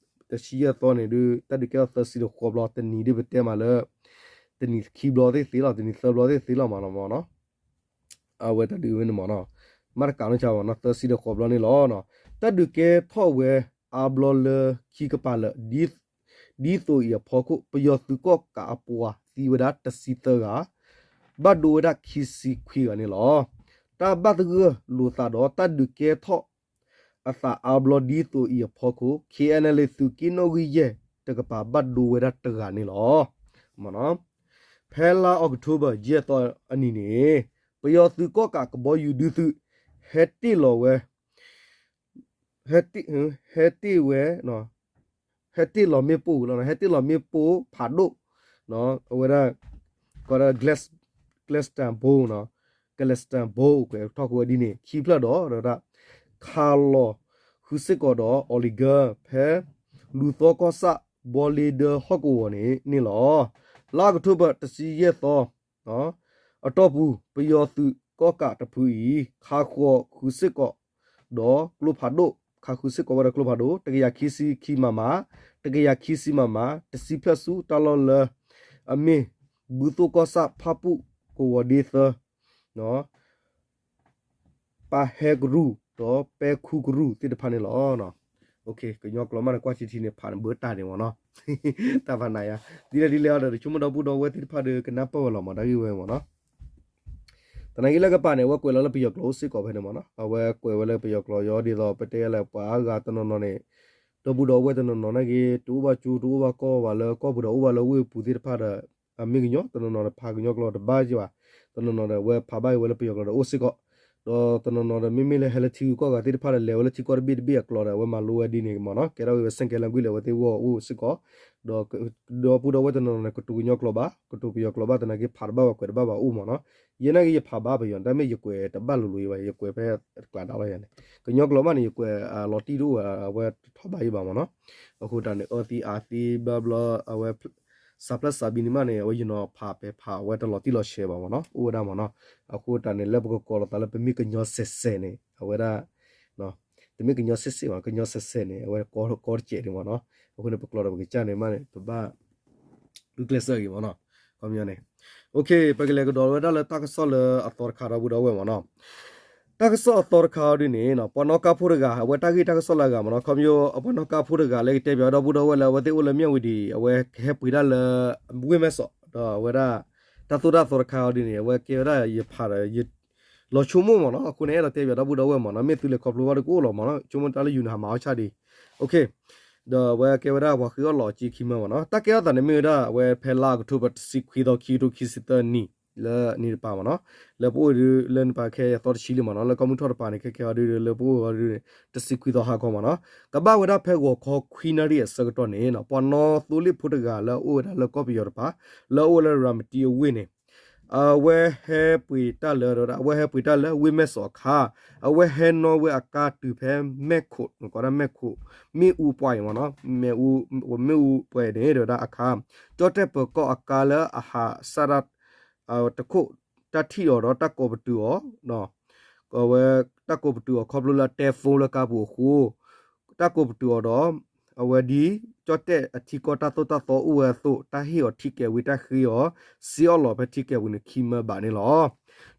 တဆံယဲၢ်သီန့ၣ်ဒုး တၢ်ဒုးကဲထီၣ်သၢဆံဒီးဃိးဘျီ တနံၤဒုးပတဲမးလၢ တနံၤခံဘျီသ့ၣ်သ့လီၤ, တနံၤသၢဘျီသ့ၣ်သ့လီၤမးနီၤမးနီၤ. အဝဲတၢ်ဒုးဝဲန့ၣ်မးနီၤ, မ့ၢ်တကးနီၢ်ဆါဘၣ်နီၤ, သၢဆံဒီးဃိးဘျီန့ၣ်လီၤ. တၢ်ဒုးကဲထီၣ်ဝဲအါဘျီလၢခံကပၤလၢာ် ဒ်သိးအံၤအဖီခိၣ် ပယီၤသုးကီၣ်ကးအပှၤသံဝဲဒၣ်တဆံသၢဂၤ, ဘၣ်ဒိဝဲဒၣ်ခံဆံခွံဂၤန့ၣ်လီၤ. တၢ်ဘၣ်သဂၢၢ်လိာ်သးဒီးတၢ်ဒုးကဲထီၣ်အသးအါဘျီဒ်သိးအံၤအဖီခိၣ် K N L A သုးက့နီၣ်ဂံၢ်ယဲၢ်တကပၤဘၣ်ဒိဝဲဒၣ်တဂၤန့ၣ်လီၤ. ဖဲလါအီးကထိဘၢၣ် ယဲၢ်သီအနံၤန့ၣ် ပယီၤသုးကီၣ်ကးကဘီယူၤဒုးသုး ဟဲတ့ၢ်လီၤဝဲ ဟဲတ့ၢ်ဝဲ ဟဲတ့ၢ်လီၤမ့ၣ်ပိၢ်လီၤ, ဟဲတ့ၢ်လီၤမ့ၣ်ပိၢ်ဖးဒိၣ် အဝဲဒၣ် ကီးဒၣ် Glass Stamp Bomb နီၤ, Glass Stamp Bomb ကွဲးထီၣ်က့ၤဝဲဒ်န့ၣ် ခံဖျၢၣ်ဒီး ဒီးဒၣ် ခးလီၤဃုာ်စ့ၢ်ကီးဒီး Oregon ဖဲ လူၤသီကီၢ်ဆၣ် ဘီလ့ဒၢဟီၣ်ကဝီၤန့ၣ်န့ၣ်လီၤ. လါအီးကထိဘၢၣ် တဆံယဲၢ်သီ အတီၢ်ပူၤ ပယီၤသုးကီၣ်ကးတဖုအံၤ ခးဃီၤဃုာ်စ့ၢ်ကီး ဒီးကျိဖးဒိၣ် ခးဃုာ်စ့ၢ်ကီးဝဲဒီးကျိဖးဒိၣ် တကယၤခံဆံခံ MM, တကယၤခံဆံ MM, တဆံဖျၢၣ်ဆူတၢ်လီၢ်လၢ အမ့ၢ် ဘုသိၣ်ကီၢ်ဆၣ် ဖၣ်ပူၣ်ကဝီၤဒ့သၢ ပၢ်ဟဲကရူၢ် ဒီးပဲခူကရူၢ်သ့ၣ်တဖၣ်န့ၣ်လီၤ. ကညီကျိာ်မးန့ၣ် ကွၢ်ထံထံန့ၣ် ဖးန့ၣ်ဘၣ်တၢ်န့ၣ်မ့ၢ်နီၤ, တၢ်ဖးနးယါ, ဒ်လဲၣ်ဒ်လဲၣ်အီၤဒီး တဆိကမိၣ်ဒီပုၢ်ဒီဝဲၢ်သ့ၣ်တဖၣ်ဒီး ကနၢ်ပၢၢ်ဝဲလီၤမး တၢ်ဂ့ၢ်ဝဲမ့ၢ်နီၤ. သနာ်က့လၢကပၤန့ၣ် အဝဲကွဲးလီၤလၢပယီၤကျိာ်အိၣ်စ့ၢ်ကီးဖဲန့ၣ်မ့ၢ်နီၤ, အဝဲကွဲးဝဲလၢပယီၤကျိာ်ယီဒ်သိး ပတဲလၢပှၤအါဂၤတနီၤနီၤန့ၣ် ဒီပုၢ်ဒီဝဲၢ်တနီၤနီၤနာ်က့ တအိၣ်ဘၣ်ကၠိတအိၣ်ဘၣ်ကီၢ်ဘၣ်လၢကီၢ်ပူၤဒီး အိၣ်ဘၣ်လၢဝ့ၢ်ပူၤသ့ၣ်တဖၣ်ဒီး အမ့ၢ်ကညီ တနီၤနီၤဒီးဖးကညီကျိာ်တဘၣ်က့ဘၣ်, တနီၤနီၤဒီးအဝဲဖးဘၣ်က့ၤဝဲလၢပယီၤကျိာ်ဒီးအိၣ်စ့ၢ်ကီး, ဒီးတနီၤနီၤဒီး မ့မ့ၢ်လၢဟဲလၢထံဂုၤကီၢ်ဂၤသ့ၣ်တဖၣ်ဒီး လဲၤဝဲလၢထံကီၢ်တဘ့ၣ်တဘ့ၣ်အကျိာ်ဒီး အဝဲမၤလိဝဲဒ်န့ၣ်မ့ၢ်နီၤ, ကဲထီၣ်ဝဲ second language လၢအဝဲသ့ၣ်ဂီၢ်အိၣ်စ့ၢ်ကီး, ဒီး ဒီပုၢ်ဒီဝဲၢ်တနီၤနီၤန့ၣ် ကတိၤကညီကျိာ်ဘၣ်, ကတိၤပယီၤကျိာ်ဘၣ်သနာ်က့ ဖးတဘၣ်ဘၣ်ကွဲးတဘၣ်ဘၣ်အိၣ်မ့ၢ်နီၤ, ယဲနာ်က့ယဖးဘၣ်ပယီၤ တၢ်မ့ၢ်ယကွဲးတဘၣ်လိၤလိၤဘၣ်, ယကွဲးဖဲတကျးဒါလီၤယၤန့ၣ်, ကညီကျိာ်ဘၣ်န့ၣ် ယကွဲးလီၤတံၢ်တအိၣ်ဘၣ် အဝဲတထီၣ်ဘၣ်ယံၤဘၣ်မ့ၢ်နီၤ, အဃိတၢ်န့ၣ် အၢသံအသံဘျီဘျီ အဝဲ စးဖျၢၣ်စးဘံန့ၣ်မးန့ၣ် အဝဲယနီၤဖးပဲၤဖးအဝဲတလီၤတံၢ်လီၤဆဲးဘၣ်မ့ၢ်နီၤ, အိၣ်ဝဲဒၣ်မ့ၢ်နီၤ, အဃိတၢ်န့ၣ် လၢပကကိးလီၤသးလၢပမ့ၢ်ကညီစဲးစဲးန့ၣ် အဝဲဒၣ် တမ့ၢ်ကညီစဲးစဲးဘၣ်, ကညီစဲးစဲးန့ၣ် အဝဲကီတစဲးန့ၣ်မ့ၢ်နီၤ, အဃိန့ၣ် ပကျိာ်ဒီးပကစၢ်န့ၣ်မးန့ၣ် ပဘၣ် ဂုာ်ကျဲးစၢးဂ့ၤမ့ၢ်နီၤ, ခီပညီန့ၣ်, ပကလဲၤကဒီးဝဲဒၣ်လၢတၢ်ကစီၣ်လၢအသီတခါဒီပုၢ်ဒီဝဲၢ်မ့ၢ်နီၤ, တၢ်ကစီၣ်အသီတခါအံၤဒ်န့ၣ် ပှၤနီၣ်ကါဖိတဂၤ အဝဲတၢ်ဂ့ၢ်တၢ်ကစီၣ်လၢအဂၤမ့ၢ်နီၤ, ခီပညီ ပှၤနီၣ်ကါဖိတဂၤလၢကတဲပၠးဒီပုၢ်ဒီဝဲၢ်လၢအဝဲသ့ၣ်အိၣ်လၢမၠၣ်ဝတံၤ အဝဲကဟဲပှ့ၤတၢ်လၢ ဝ့ၢ်မဲၢ်စီး ဒီးအဝဲဒၣ် တၢ်သိၣ်တၢ်သီတခါအံၤဒ်န့ၣ် အဝဲကဲဝဲဒၣ်ယဖးဒီး ယ လီၤဆိကမိၣ်မ့ၢ်နီၤ, အဃိန့ၣ် အဲၣ်ဒိးတဲပၠးဒီပုၢ်ဒီဝဲၢ်မ့ၢ်နီၤ, မ့ၢ်သုလဲၤခီဖျိဘၣ်တကအိၣ်လီၤမ့ၢ်နီၤ, ဆိကမိၣ်တၢ်လၢယုၢ်န့ၣ် ဟးမၤအီၣ်ဆၣ်ဒံး, ဒီးအဝဲကဲဝဲဒၣ်ပှၤဃ့အီၣ်လီၤအက့ခံမၢမ့ၢ်နီၤ, တၢ်ကဲထီၣ်သးန့ၣ်မ့ၢ်ဝဲဒၣ် အဝဲဖဲလါအီးကထိဘၢၣ် တဆံခွံသီ ခံကထိခံဆံသၢနံၣ် လၢနံၤတပၤမ့ၢ်နီၤ, လၢပအိၣ်ဒုးလၢနပၤခဲအံၤအသီတဆံလံမ့ၢ်နီၤ, လၢကီၢ်မုၢ်ထီၣ်တပၤန့ၣ် ခဲခဲအံၤဒုးလၢပအိၣ်အီၤဒုးန့ၣ် တဆံခွံသီဟါခီမ့ၢ်နီၤ, ကဘၣ်ဝဲဒၣ်ဖဲဂီၤခီခွံနၣ်ရံၣ်အဆၢကတီၢ်န့ၣ် ပှၤနီၣ်သိလ့ၣ်ဖိတဂၤလၢအအိၣ်ဝဲဒၣ်လၢကီၢ်ပယီၤတပၤ လၢအအိၣ်ဝဲလၢရၤမတံအဝ့ၢ်န့ၣ် အဝဲဟဲပှ့ၤတၢ်လၢ အဝဲဟဲပှ့ၤတၢ်လၢဝ့ၢ်မဲၢ်စီးအခါ, အဝဲဟဲနီၣ်ဝဲအကါတုၤဖဲမဲၢ်ခိး ကိးဒၣ်မဲၢ်ခိး မ့ၣ်အူပှဲၤအံၤမ့ၢ်နီၤ, မ့ၣ်အူပှဲၤန့ၣ် တဲဝဲဒၣ်အခါ, ကၠီၣ်တဲၣ်ပၢၤကီၢ်အကါလၢအဟးစၢ်ဒၣ် တခိၣ် တၢ်ထံၣ်အီၤဒီးတၢ်ကိးပတုာ်အီၤ အဝဲတၢ်ကိးပတုာ်အီၤခီဖျိလၢအတဲ phone လၢကါပူၤအဃိ တၢ်ကိးပတုာ်အီၤဒီး အဝဲဒ် ကၠီၣ်တဲၣ်အထံကီၢ်တၢ်သိၣ်တၢ်သီအိၣ်ဝဲအသိး တၢ်ဟ့ၣ်အီၤထံကဲးဝံၤ တၢ်ဃ့အီၤ စ့အီၣ်လီၤဖဲထံကဲးဝံၤန့ၣ် ခံမၢဘးန့ၣ်လီၤ.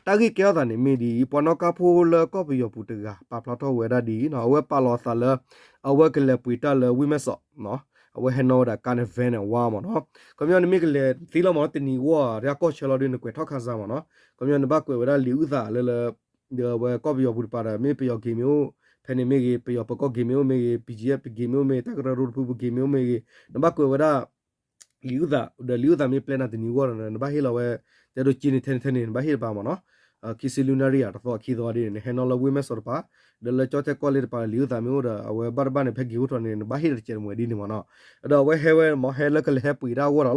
တၢ်ဂ့ၢ်ကဲထီၣ်သးန့ၣ်မ့ၢ်ဒ်အံၤ, ပှၤနီၣ်ကါဖိလၢကီၢ်ပယီၤပူၤတဂၤ ပာ်ဖျါထီၣ်ဝဲဒၣ်ဒ်အံၤနီၤ, အဝဲပာ်လီၤအသးလၢ အဝဲကလဲၤပှ့ၤတၢ်လၢဝ့ၢ်မဲၢ်စီး အဝဲဟဲနီၣ်ဝဲဒၣ်ကါန့ၣ် van န့ၣ် ဝါမ့ၢ်နီၤ, ခီပညီနမ့ၢ်ကလဲၤသ့လီၤမ့ၢ်နီၤ, တနံၤအဂီၢ် တၢ်ကီၢ်ဆၢလီၤဒုး နကွဲးထီၣ်ခါစၢ်မ့ၢ်နီၤ, ခီပညီနဘၣ်ကွဲးဝဲဒၣ်လံာ်အုၣ်သးလၢလၢ ဒီးအဝဲကီၢ်ပယီၤပူၤတပၤဒီး မ့ၢ်ပယီၤဂ့ၤမ့ၢ်အိၣ် ဖဲန့ၣ်မ့ၢ်ဂ့ၤ, ပယီၤပၢၤကီၢ်ဂ့ၤမ့ၢ်အိၣ်မ့ၢ်ဂ့ၤ, BGF ဂ့ၤမ့ၢ်အိၣ်မ့ၢ်ဂ့ၤ, တၢ်ကရၢကရိတဖုပူၤဂ့ၤမ့ၢ်အိၣ်မ့ၢ်ဂ့ၤ, နဘၣ်ကွဲးဝဲဒၣ် လံာ်အုၣ်သး ဒီးလံာ်အုၣ်သးမ့ၢ်ပျဲနၤတနံၤအဂီၢ်ဒီး နဘၣ်ဟ့ၣ်လီၤဝဲ တဲဒိက့န့ၣ် ထဲန့ၣ်ထဲန့ၣ် နဘၣ်ဟ့ၣ်တပၤမ့ၢ်နီၤ, ခံဆံလွံၢ်နၣ်ရံၣ်ဧါ တသီခံသီဒ်န့ၣ် နဟဲနီၣ်လၢဝ့ၢ်မဲၢ်စီးတပၤ, ဒီးလၢကၠီၣ်တဲၣ်ကီၢ်လ့တပၤ လံာ်အုၣ်သးမ့ၢ်အိၣ်ဒီး အဝဲဘၣ်တဘၣ်န့ၣ် ဖဲဂ့ၤအိၣ်ထီၣ်န့ၣ် နဘၣ်ဟ့ၣ်တကဲးတမှဲၤဒ်န့ၣ်မ့ၢ်နီၤ, ဒီးအဝဲဟဲဝဲမ့ၢ် ဟဲလၢကလဲၤဟဲပှ့ၤတၢ်အဂီၢ်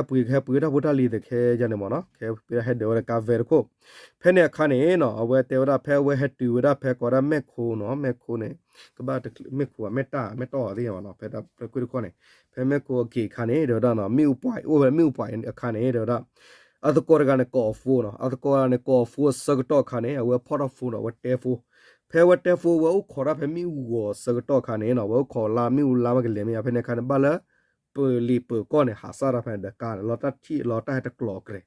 ဒီးလီၤ, ဟဲပှ့ၤ ဟဲပှ့ၤတၢ်ဖိတၢ်လံၤသ့ခဲယါန့ၣ်မ့ၢ်နီၤ, ဟဲပှ့ၤတၢ်ဟဲဒၢးဝဲဒၣ်ကါ van တခိၣ်, ဖဲန့ၣ်အခါန့ၣ်နီၤ အဝဲတဲဝဲဒၣ်ဖဲအဝဲဟဲတုၤဝဲဒၣ်ဖဲကိးဝဲဒၣ်မဲၢ်ခိနီၤ, မဲၢ်ခိန့ၣ် ကဘၣ်မဲၢ်ခိ မဲၢ်တၢ် မဲၢ်တီၢ်သ့ၣ်မ့ၢ်နီၤ, ဖဲတၢ်ကွ့ၢ်တခီန့ၣ် ဖဲမဲၢ်ခိအက့ၤအခါန့ၣ် တဲဝဲဒၣ်နီၤ မ့ၣ်အူပှဲၤ အိၣ်ဝဲမ့ၣ်အူပှဲၤအခါန့ၣ် တဲဝဲဒၣ် အသကိးတဂၤန့ၣ်ကိးအီၤ phone နီၤ, အသကိးတဂၤန့ၣ်ကိးအီၤ phone အဆၢကတီၢ်အခါန့ၣ် အဝဲဖီၣ်ထီၣ် phone ဒီးအဝဲတဲ phone, ဖဲဝဲတဲဖိဝဲအိၣ်ခိးတၢ်ဖဲမ့ၣ်အူဂီၤဆၢကတီၢ်အခါန့ၣ်နီၤ ဝဲအိၣ်ခိးလါမ့ၣ်အူလါမ့ၢ်ကလဲၤမ့ၢ်ဧါ ဖဲန့ၣ်အခါန့ၣ် ဘၣ်လၢ ပလံၤပၢၤကီၢ်န့ၣ် ဟးစၢ်တၢ်ဖဲန့ၣ်ဒီးကါန့ၣ် လီၤတၢ်ထံၣ်လီၤ တၢ်ဟဲတကျိးကါကြဲး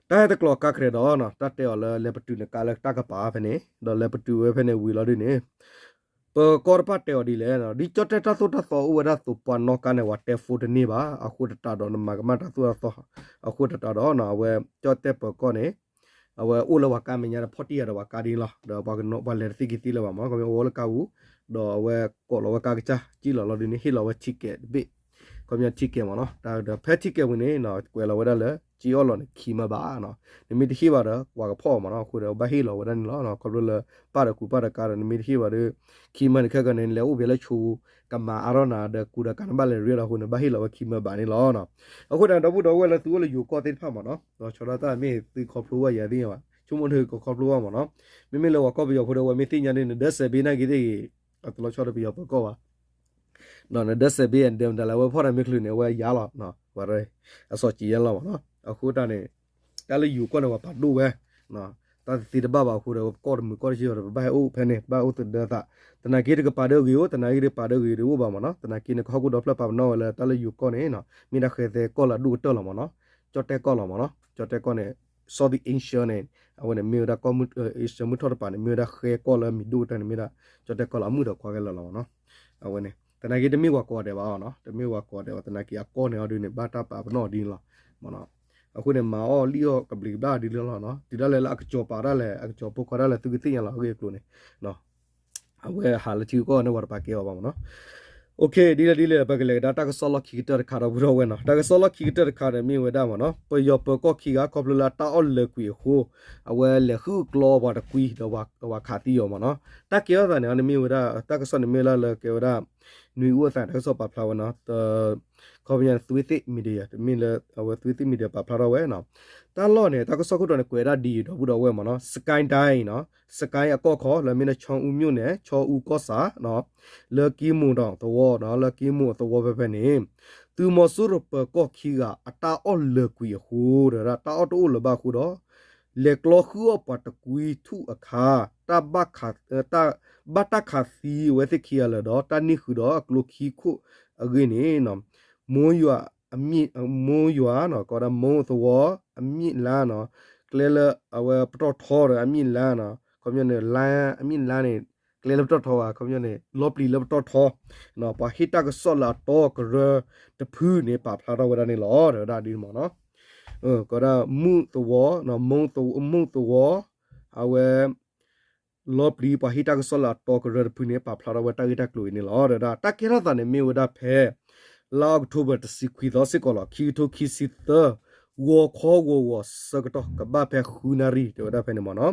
တၢ်ဟဲတကျိးကါကြဲးဒီး တၢ်တဲအီၤလၢလဲၤပတုာ်နကါလၢတၢ်ကပၤဖဲန့ၣ် ဒီးလဲၤပတုာ်ဝဲဖဲန့ၣ်ဝံၤလီၤဒုန့ၣ် ပၢၤကီၢ်တဖၣ်တဲအီၤဒ်လဲၣ်, ဒ်ကၠီၣ်တဲၣ်တၢ်သိၣ်တၢ်သီအိၣ်ဝဲဒၣ်သိးပှၤနီၣ်ကါန့ၣ် ဝဲတဲဖိတန့ၢ်ဘၣ်, အဃိသတးဒီးနမၤကမၣ်တၢ်သိၣ်တၢ်သီ, အဃိသတးဒီး အဝဲကၠီၣ်တဲၣ်ပၢၤကီၢ်န့ၣ် အဝဲအိၣ်လၢပှၤကါမဲာ်ညါဒီးဖီၣ်တံၢ်ယၤဒီးပှၤကါဒ်န့ၣ်လီၤ. ဒီးပှၤလဲၤတသ့က့ၤသ့လၢၤဘၣ်မး ခီပညီအဝဲအိၣ်လၢကါပူၤ, ဒီးအဝဲကိးလီၤဝဲကါကစၢ် ကံၣ်လီၤလီၤဒုန့ၣ် ဟ့ၣ်လီၤဝဲ ticket တဘ့ၣ်, ခီပညီ ticket မးနီၤ, ဒီးဖဲ ticket ဝံၤန့ၣ် ကွဲးလီၤဝဲဒၣ်လၢ က့အီၣ်လီၤန့ၣ် ခံမၢဘၣ်နီၤ, နမ့ၢ်တဟ့ၣ်ဘၣ်ဒီး ပှၤကဖီၣ်အီၤမးနီၤ, အဃိဒီးဘၣ်ဟ့ၣ်လီၤဝဲဒၣ်န့ၣ်လီၤ. ခီဖျိလၢပၢ်ဒီးကူပၢ်ဒီးကါဒီး နမ့ၢ်တဟ့ၣ်ဘၣ်ဒီး ခံမၢန့ၣ်ခဲကနံၣ်န့ၣ် လဲၤအိၣ်ဖဲလၢဆိ ကမၤအါထီၣ်နၤဒီး ကူဒီးကါန့ၣ်ဘၣ်လဲၤရ့ဒီးအဃိန့ၣ် ဘၣ်ဟ့ၣ်လီၤဝဲခံမၢဘၣ်န့ၣ်လီၤ. အဃိန့ၣ် ဒီပုၢ်ဒီဝဲၢ်လၢသုအိၣ်လၢယိၤကီၢ်သ့ၣ်တဖၣ်မးနီၤ, ဒီးဆီဒၣ်တၢ်မ့ၢ်သုခီဖျိဘၣ်ယၤသ့ၣ်ညါဘၣ်, ဆိကမိၣ်ဒုးကခီဖျိဘၣ်မးနီၤ, မ့မ့ၢ်လၢပှၤကီၢ်ပယီၤဖိဒီး အဝဲမ့ၢ်သ့ၣ်ညါဒ်န့ၣ် နဒၢစဲးဘ့နၢ်က့ၤသ့ၣ်ဂ့ၤ, အတလီၤဆီဒီးပယီၤပၢၤကီၢ်ဘၣ် နဒၢစဲးဘ့ အဒဲမတၤလၢအဝဲဖီၣ်တၢ်မ့ၢ်ချုးန့ၣ် အဝဲယါလီၤ, ဝဲအစီၤကံးယဲလီၤမးနီၤ, အဃိတၢ်န့ၣ် တၢ်လၢယိၤကီၢ်န့ၣ် ပှၤပာ်ဒိၣ်ဝဲ, တၢ်တသ့တဘၣ်ဘၣ်အဃိဒီး ကီၢ်တမုာ်ကီၢ်တဆံဒီး ပဘၣ်ဟဲအိၣ်ဖဲန့ၣ် ဘၣ်အိၣ်သဒၢသး, သနာ်က့တကပၤဒၢဂ့ၤအိၣ် သနာ်က့တကပၤဒၢဂ့ၤတအိၣ်ဘၣ်မးနီၤ, သနာ်က့န့ၣ် ကဟီၣ်ခိၣ်ဒီဖျၢၣ်ပာ်ပနီၣ်ဝဲလၢတၢ်လၢယိၤကီၢ်န့ၣ် မ့ၢ်ဒၣ်ဃဲသဲကီၢ်လၢအဒိၣ်ကတၢၢ်လီၤမးနီၤ, ကၠီၣ်တဲၣ်ကီၢ်လီၤမးနီၤ, ကၠီၣ်တဲၣ်ကီၢ်န့ၣ် Southeast Asia န့ၣ် အဝဲန့ၣ်မ့ၢ်ဝဲဒၣ်ကီၢ် Asia မုၢ်ထီၣ်တပၤန့ၣ် မ့ၢ်ဝဲဒၣ်ဃဲကီၢ်လၢမံၤဒိၣ်ကတၢၢ်န့ၣ် မ့ၢ်ဒၣ်ကၠီၣ်တဲၣ်ကီၢ်လီၤ အမုၢ်ဒီးကွၢ်ကဲလၢာ်လီၤမးနီၤ, အဝဲန့ၣ် သနာ်က့တမ့ၢ်ပှၤကိးဂၤဒဲးဘၣ်နီၤ, တမ့ၢ်ပှၤကိးဂၤဒဲးဘၣ် သနာ်က့အကီၢ်န့ၣ်အီၤဒုန့ၣ် ဘၣ်တၢ်ပာ်ပနီၣ်ဒ်န့ၣ်လီၤမးနီၤ, အဃိန့ၣ် မၤအီၣ်လံၣ်အီၣ်ကဘျံးကဘျၣ်ဒ်လၢလီၤနီၤ, တုၤဒၣ်လဲာ်လၢအကစီၤပာ်ဒၣ်လဲာ် အကစီၤဖိခွါဒၣ်လဲာ် သုကသ့ၣ်ညါလီၤအဂ့ၢ်အကျိၤန့ၣ် အဝဲဟးလၢထံဂုၤကီၢ်ဂၤန့ၣ် ပှၤတပာ်ကဲအီၤဘၣ်မးနီၤ, ဒ်လဲၣ်ဒ်လဲၣ် ပကလဲၤကဒါတၢ်ကစီၣ်လီၢ်ခံကတၢၢ်တခါဒီပုၢ်ဒီဝဲၢ်နီၤ, တၢ်ကစီၣ်လီၢ်ခံကတၢၢ်တခါန့ၣ်မ့ၢ်ဝဲဒၣ်မးနီၤ, ပယီၤပၢၤကီၢ်ခံဂၤခီဖျိလၢအတၢ်အီၣ်လၢာ်ကွံာ်အဃိ အဝဲလဲၤဃုကျီပှၤတကွံဒီးပှၤခးသံအီၤမးနီၤ, တၢ်ကဲထီၣ်သးန့ၣ် နမ့ၢ်ဝဲဒၣ် တၢ်ကစီၣ်န့ၣ်မ့ၢ်ဝဲဒၣ်လၢကဲဝဲဒၣ် နွံအူအသးတၢ်ကစီၣ်ပာ်ဖျါဝဲနီၤ, ခီပညီန့ၣ် သွေးသစ် media တမ့ၢ်လၢ အဝဲ သွေးသစ် media ပာ်ဖျါထီၣ်ဝဲနီၤ, တၢ်လီၢ်န့ၣ် တၢ်ကစီၣ်ခိၣ်တီန့ၣ် ကွဲးဒၣ်ဒ်အံၤ ဒီပုၢ်ဒီဝဲၢ်မးနီၤ, စကဲၣ်ဒၣ်နီၤ, စကဲၣ်အကီၢ်ခီ လၢမ့ၢ်ဒၣ် ခၠီအူမိၣ်န့ၣ် ခၠီအူကီၢ်ဆၣ်နီၤ, လၢကံမိၢ်တီၣ်သဝီနီၤ, လၢကံမိၢ်အသဝီဖဲဖဲန့ၣ် သုးမီၤစိရိၤပၢၤကီၢ်ခံဂၤ အတၢ်အီၣ်လၢာ်ကွံာ်အဃိ တဝဲဒၣ် တၢ်အီၣ်တအိၣ်လၢၤဘၣ်အဃိဒီး လဲၤကျီဃုအီၣ်ပှၤတကွံထူၣ်အခါ တၢ်ဘၣ်တၢ်ခးသံအဝဲသ့ၣ်ခံဂၤလၢာ်ဒီး တၢ်န့ၢ်ဃုာ်ဒီးအကျိခံခိၣ်အဂ့ၢ်န့ၣ် မိၢ်ယွၤ မိၢ်ယွၤ ကိးဒၣ်မိၢ်သဝီ အမံၣ်လါနီၤ, ကျဲလၢအဝဲပတီၢ်ထီဒီးအမံၣ်လါနီၤ, ခီပညီန့ၣ် လါ အမံၣ်လါန့ၣ် ကျဲလၢပတီၢ်ထီဘၣ် ခီပညီန့ၣ် လီပျံၤလၢပတီၢ်ထီ, ပှၤဟ့ၣ်တၢ်ကစီၣ်လၢအတီကရၢတဖုန့ၣ် ပာ်ဖျါထီၣ်ဝဲဒၣ်န့ၣ်လီၤ တဝဲဒၣ်ဒ်န့ၣ်မးနီၤ, ကိးဒၣ်မုၢ်သဝီ မိၢ်သဝီ အဝဲ လီပျံၤပှၤဟ့ၣ်တၢ်ကစီၣ်လၢအတီကရၢတဖုန့ၣ် ပာ်ဖျါထီၣ်ဝဲတၢ်ဂ့ၢ်တၢ်ကျိၤအံၤန့ၣ်လီၤ. ဒီးတၢ်ကဲထီၣ်သးန့ၣ်မ့ၢ်ဝဲဒၣ်ဖဲ လါအီးကထိဘၢၣ်တဆံခွံသီစ့ၢ်ကီးလီၤ. ခံကထိခံဆံသၢ ဂီၤခီဂီၤဂီၤဆၢကတီၢ် ကဘၣ်ဖဲဃုနၣ်ရံၣ် တဲဝဲဒၣ်ဖဲန့ၣ်မ့ၢ်နီၤ,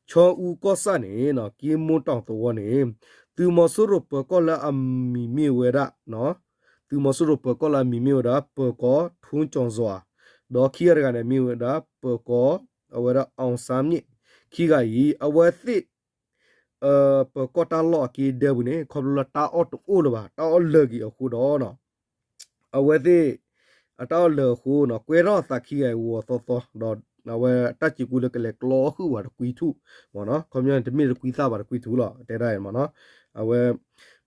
ခၠီအူကီၢ်ဆၣ်န့ၣ် ကံမိၢ်တီၣ်သဝီန့ၣ် သုးမီၤစိရိၤပၢၤကီၢ်လၢအမံၤမ့ၢ်ဝဲဒၣ် သုးမီၤစိရိၤပၢၤကီၢ်လၢအမံၤမ့ၢ်ဝဲဒၣ် ပၢၤကီၢ်ထူကၠီၣ်စွၤ, ဒီးခံဂၤတဂၤန့ၣ်မ့ၢ်ဝဲဒၣ် ပၢၤကီၢ် အဝဲဒၣ် အောင်ဆန်းမြင့်, ခံဂၤအံၤ အဝဲသ့ၣ် ပၢၤကီၢ်တၢ်လီၢ်အက့ဒဲပူၤန့ၣ် ခီဖျိလၢတၢ်အီၣ်တအိၣ်လၢၤဘၣ် တၢ်အီၣ်လၢာ်က့ၤအဃိဒီး အဝဲသ့ၣ် အတၢ်အီၣ်လၢာ်အဃိ ကွဲထီၣ်အသးခံဂၤအံၤဂီၤသီသီဒီး အဝဲတၢ်စံးကူလၢကလဲၤကျီဃုာ်ဝဲတကွံထူၣ်မ့ၢ်နီၤ, ခီပညီန့ၣ် တမ့ၢ်တကွံသၣ်ဘၣ်တကွံထူၣ်လီၤ တဲဒၣ်မ့ၢ်နီၤ, အဝဲ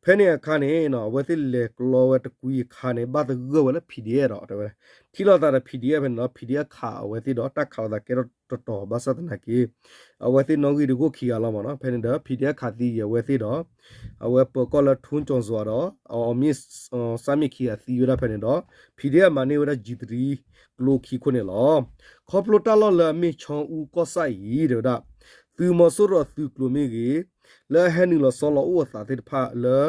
ဖဲန့ၣ်အခါန့ၣ် အဝဲသ့ၣ်လဲၤကျီဝဲတကွံအခါန့ၣ် ဘၣ်သဂၢၢ်ဝဲလၢ PDF ဒီး တဲဝဲ ထံၣ်လိာ်သးဒီး PDF ဖဲန့ၣ်ဒီး PDF ခးအဝဲသ့ၣ်ဒီး တၢ်ခးလိာ်သးကဲထီၣ်တတီၤ ဘၣ်ဆၣ်သနာ်က့ အဝဲသ့ၣ်နီၣ်ဂံၢ်တဂိၢ်ခံဂၤလီၤမ့ၢ်နီၤ, ဖဲန့ၣ်ဒီး PDF ခးသံအဝဲသ့ၣ်ဒီး အဝဲပၢၤကီၢ်လၢထူကၠီၣ်စွၤဒီး အောင်မြင့် အောင်ဆန်းမြင့်ခံဂၤသံဝဲဒၣ်ဖဲန့ၣ်ဒီး PDF မၤန့ၢ်ဝဲဒၣ် G three ကျိခံခိၣ်န့ၣ်လီၤ. ခီဖျိတၢ်လီၢ်လၢအမ့ၢ်ဆီအူကီၢ်ဆၣ်အံၤ တဲဝဲဒၣ် သုးမီၤစိရိၤအသုးကျိၤမ့ၢ်ဂ့ၤ, လၢအဟဲနုာ်လီၤဆီလီၤအိၣ်အသးသ့ၣ်တဖၣ်လၢ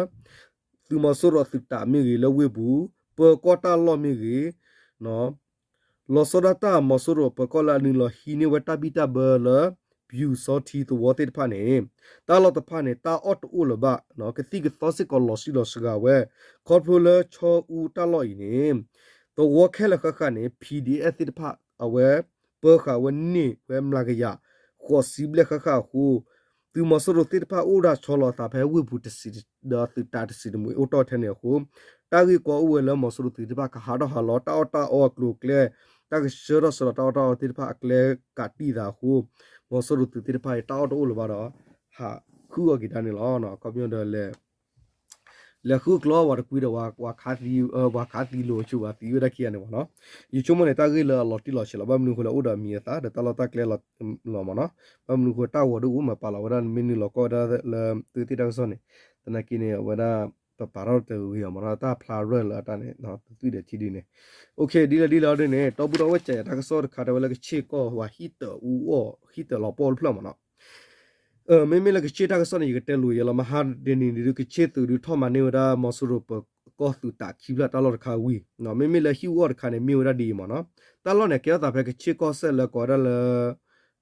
သုးမီၤစိရိၤအသုးတးမ့ၢ်ဂ့ၤ လၢဝ့ၢ်ပူၤ ပၢၤကီၢ်တၢ်လီၢ်မ့ၢ်ဂ့ၤ လီၤဆီဒၣ်တၢ်မီၤစိရိၤပၢၤကီၢ်လၢအနုာ်လီၤဟံးန့ၢ်ဝဲတၢ်ဘံၣ်တၢ်ဘၢလၢ ပျူစောထီး သဝီသ့ၣ်တဖၣ်န့ၣ် တၢ်လီၢ်တဖၣ်န့ၣ် တၢ်အီၣ်တအိၣ်လၢၤဘၣ် ကသံၣ်ကသီစ့ၢ်ကီးလီၤဆံးလီၤစှၤဝဲ, ခီဖျိလၢဆီအူတၢ်လီၢ်အံၤန့ၣ် သဝီခဲလၢာ်ဃၣ်ဃၣ်န့ၣ် PDF သ့ၣ်တဖၣ် အဝဲ ပၢဃာ်ဝဲန့ၢ်ဝဲမျးကယၤ ဃိးဆံဘျဲၣ်ဃၣ်ဃၣ်အဃိ သုးမီၤစိရိၤသ့ၣ်တဖၣ်အိၣ်ဒၣ်ဆီလီၤအသးဖဲဝ့ၢ်ပူၤတစဲး ဒီးသုးတးတစဲးတမှဲၤအိၣ်တီၢ်ထဲန့ၣ်အဃိ တၢ်ဂ့ၢ်ကီအိၣ်ဝဲလၢမီၤစိရိၤသုးသ့ၣ်တဖၣ်ကဟးထီၣ်ဟးလီၤ တၢ်အီၣ်တၢ်အီအကျိၤအကျဲ တၢ်ကဆှၢထီၣ်ဆှၢလီၤတၢ်အီၣ်တၢ်အီသ့ၣ်တဖၣ်အကျဲကးတံၢ်သးအဃိ မီၤစိရိၤသုးသ့ၣ်တဖၣ်အံၤ တၢ်အီၣ်တအိၣ်လၢၤဘၣ်ဒီး ဟး လဲၤဃုအီၣ်က့ၤတၢ်န့ၣ်လီၤ. အခီပညီဒီး လဲၤဃုကျိးဝဲတကွံဒီး ပှၤခးသံလိာ်ဆိဘၣ်သံဝဲဒၣ်ခံဂၤန့ၣ်မ့ၢ်နီၤ. ယဆိကမိၣ်န့ၣ် တၢ်ဂ့ၢ်လၢအလီၤတံၢ်လီၤဆဲးလီၤ. ဘၣ်မနုၤအဃိလဲၣ် အိၣ်ဒီးအမံၤအသၣ် ဒီးတၢ်လီၢ်တၢ်ကျဲလီၤမ့ၢ်နီၤ. ဘၣ်မနုၤအဃိ တၢ်ဂီၤဒိၣ်အိၣ်မးပာ်လီၤဝဲဒၣ် မ့ၢ်နုာ်လီၤကွၢ်ဝဲဒၣ်လၢသုးသ့ၣ်တၢ်ကစီၣ်န့ၣ် သနာ်က့န့ၣ် အဝဲဒၣ် ပပာ်ထီၣ်တဂ့ၤအီၤမ့ၢ်နီၤ. တၢ်ဖျါရၢၢ်လၢအတၢ်န့ၣ် တသွံၣ်ဒီးထံဒုန့ၣ် ဒ်လဲၣ်ဒ်လဲၣ်ဒ်န့ၣ် ဒီပုၢ်ဒီဝဲၢ် ကဲယၤတၢ်ကစီၣ်တခါ တဲဝဲလၢကဆ့ၣ်ကီၢ်ဝဲဟံၣ်တၢးအူအီၣ် ဟံၣ်တၢးလီၤပှီၢ်တဖျၢၣ်မ့ၢ်နီၤ. မ့မ့ၢ်လၢကဆ့ၣ်တၢ်ကစီၣ်န့ၣ် ယကတဲလိာ်ယဲလီၤ. မဟါတနံၤန့ၣ်ဒုး ကဆ့ၣ်သုးဒုးထီၣ်မၤန့ၢ်ဝဲဒၣ်မီၤစိရိၤပကီၢ်သုးတးခံဖျၢၣ်တၢ်လီၢ်တခါဝံၤ မ့မ့ၢ်လၢဟံၣ်အူအီၣ်တခါန့ၣ် မ့ၢ်ဝဲဒၣ်ဒ်အံၤမ့ၢ်နီၤ. တၢ်လီၢ်န့ၣ် ကဲထီၣ်သးဖဲကဆ့ၣ်ကီၢ်စဲၣ်လၢကိးဝဲဒၣ်လၢ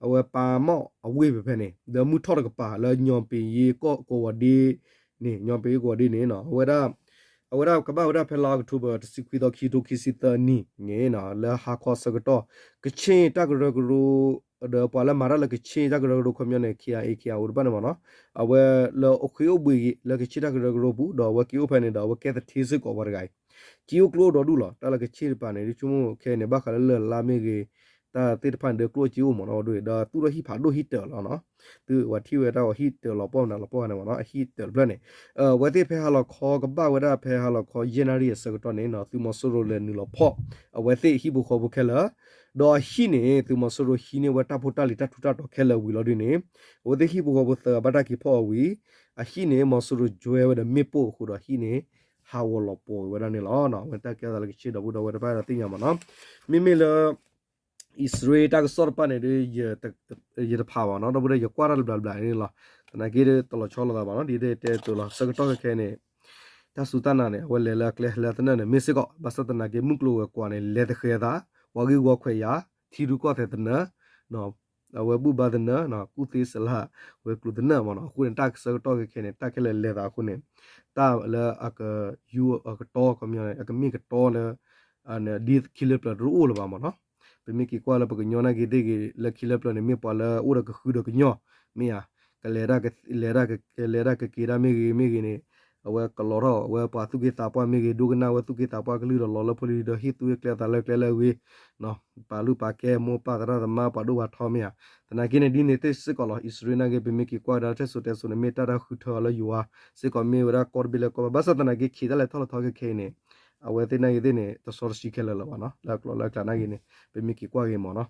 အဝဲပၤမီၣ်အဝ့ၢ်ဖဲဖဲန့ၣ် ဒီးမုၢ်ထီၣ်တကပၤလၢညီပ့ၤယ့ကီၢ်ကိးဂီၤဒ့န့ၣ် ညီပ့ၤယ့ကီးဂီၤဒ့န့ၣ် အဝဲဒၣ် အဝဲဒၣ်ကဘၣ်ဝဲဒၣ်ဖဲလါအီးကထိဘၢၣ် တဆံခွံသီ ခံကထိခံဆံသၢနံၣ်န့ၣ် လၢဟါခီဆၢကတီၢ် ကဆ့ၣ်တၢ်ကရၢကရိ ဒီးပှၤလၢမၤတၢ်လၢကဆ့ၣ်တၢ်ကရၢကရိခီပညီန့ၣ် ခ့ၣ်အါအ့ၣ် ခ့ၣ်အါအိၣ်တဖၣ်န့ၣ်မ့ၢ်နီၤ အဝဲလၢအိၣ်ဃ့အိၣ်ဘှံးဂ့ၤ လၢကဆ့ၣ်တၢ်ကရၢကရိပူၤ ဒီးအဝဲက့ၤအိၣ်ဖဲန့ၣ်ဒီး အဝဲကဲသထ့စ့ၢ်ကီးပှၤတဂၤအံၤ က့ၤအိၣ်ကျိအိၣ်ဒီဒူၣ်လီၤ. တၢ်လၢကဆ့ၣ်တပၤန့ၣ် ဒ်ဆိကမိၣ်ခဲအံၤန့ၣ် ဘၣ်ဃးလၢလၢၢ်လါမ့ၢ်ဂ့ၤ တၢ်သ့ၣ်တဖၣ်န့ၣ်ဒီးကျိၣ်စ့အိၣ်မ့ၢ်နီၤ ဒီးသူၣ်ထီၣ်ဟံၣ်ဖးဒိၣ်ဟံၣ်တၢးလီၤနီၤ. သုဝဲထံၣ်ဝဲတၢ်ဂီၤဟံၣ်တၢးလီၤပှီၢ်မနုၤလီၤပှီၢ်န့ၣ်မ့ၢ်နီၤ အဟံၣ်တၢးတဖျၢၣ်န့ၣ် အဝဲသ့ၣ်ဖဲဟါလီၤခီကဘၣ်ဝဲဒၣ်ဖဲဟါလီၤခီ ယဲၢ်နၣ်ရံၣ်အဆၢကတီၢ်န့ၣ်နီၤ သုးမီၤစိရိၤလဲၤနုာ်လီၤဖီၣ် အဝဲသ့ၣ်ဟံၣ်ဖိဃီဖိခဲလၢာ် ဒီးအဟံၣ်န့ၣ် သုးမီၤစိရိၤဟံးန့ၢ်ဝဲတၢ်ဖိတၢ်လံၤတၢ်ထူးတၢ်တီၤခဲလၢာ်ဝံၤလီၤဒ်န့ၣ် အဝဲသ့ၣ်ဟံၣ်ဖိဃီဖိသၢဂၤဘၣ်တၢ်က့ၤဖီၣ်အီၤဝံၤ အဟံၣ်န့ၣ် မီၤစိရိၤကွဲဝဲဒီးမ့ၣ်ပိၢ်အဃိဒီးဟံၣ်န့ၣ် ဟးဂီၤလီၤပှီၤဝံၤဝဲဒၣ်န့ၣ်လီၤ. အဝဲတၢ်ကဲထီၣ်သးလၢကဆ့ၣ်ဒီပုၢ်ဒီဝဲၢ်တဖၣ်ဒီးသ့ၣ်ညါမ့ၢ်နီၤ မ့မ့ၢ်လၢ အံၣ်စရ့လးတၢ်ကစီၣ်တဖၣ်န့ၣ်ဒီး ယတဖးဘၣ်နီၤ ဒီပုၢ်ဒီဝဲၢ် ယကွၢ်တၢ်လၢဘျးဘျးန့ၣ်လီၤ. သနာ်က့ဒီးတလီၤဆီလိာ်သးဘၣ်နီၤ ဒ်တဲတဲအသိးလီၤ ဆၢကတီၢ်ခဲခဲအံၤန့ၣ် တၢ်စူၢ်တၢ်နာ်န့ၣ် အဝဲလဲၤလၢအကျဲလၢသနၢၣ်န့ၣ် မ့ၢ်စ့ၢ်ကီး ဘၣ်ဆၣ်သနာ်က့ မုၢ်ကျိၤဝဲၤကွာ်န့ၣ် လဲၤတဃဲၤသး ပှၤဂ့ၢ်ဝီခွဲးယာ် ထံရူၢ်ကီၢ်သဲးသနၢၣ် အဝဲဘူၣ်ဘါသနၢၣ် ကူၣ်သ့စလၢ် ဝဲၤကျိၤသနၢၣ်မ့ၢ်နီၤ အဃိန့ၣ် တၢ်ဆၢကတီၢ်ခဲခဲန့ၣ် တၢ်ခဲလၢာ်လဲၤသးအဃိန့ၣ် တၢ်လၢအကယူအကတီၢ်ခီပညီန့ၣ် အကမ့ၢ်ကတီၢ်လၢ ဒ်ခံလၢပျၢၤတအိၣ်လၢၤဘၣ်မ့ၢ်နီၤ ပမ့ၢ်က့ၤကွၢ်လၢပကညီနာ်က့ၤသ့ၣ်ဂ့ၤ လၢခံလၢပျၢၤန့ၣ် မ့ၢ်ပှၤလၢအိၣ်ဒီးကဃုဒီးကညီ မ့ၢ်ဧါ ကလဲၤတၢ်က လဲၤတၢ်က လဲၤတၢ်ကက့ၤတၢ်မ့ၢ်ဂ့ၤမ့ၢ်ဂ့ၤန့ၣ် အဝဲကလီၤထီၣ် အဝဲပှၤသူၣ်က့သးပှၢ်မ့ၢ်ဂ့ၤ ဒိကနၣ်ဝဲသူၣ်က့သးပှၢ်ကလုၢ်ဒီးလီၤလၢဖိလံၤဒီးဟ့ၣ်သူၣ်ဟ့ၣ်ကျဲသးလၢကျဲလၢအဂ့ၤ ပာ်လုၢ်ပာ်ကဲမိၢ်ပၢ်သရၣ်သမါပှၤဒိၣ်ပှၤထီမ့ၢ်ဧါ သနာ်က့န့ၣ် ဒ်န့ၣ်သ့ၣ်စ့ၢ်ကီးလီၤ အံၣ်စရ့လးနာ်က့ၤ ပမ့ၢ်က့ၤကွၢ်ကဒါတၢ်ထူၣ်စုတဲစိန့ၣ် မ့ၢ်တၢ်တၢ်ဃုထၢအီၤလၢယွၤစ့ၢ်ကီး မ့ၢ်ဝဲဒၣ်ကီၢ်တဘ့ၣ်လၢကီၢ်ဘၣ် ဘၣ်ဆၣ်သနာ်က့ ခံးတၢ်လဲၤထီၣ်လဲၤထီခဲခဲအံၤန့ၣ် အဝဲသ့ၣ်နာ်က့ၤသ့ၣ်န့ၣ် တစီတဆှံခဲလၢာ်လၢၤဘၣ်နီၤ လၢအကျိၤလၢအကျဲနာ်က့ၤန့ၣ် ပမ့ၢ်က့ၤကွၢ်က့ၤမ့ၢ်နီၤ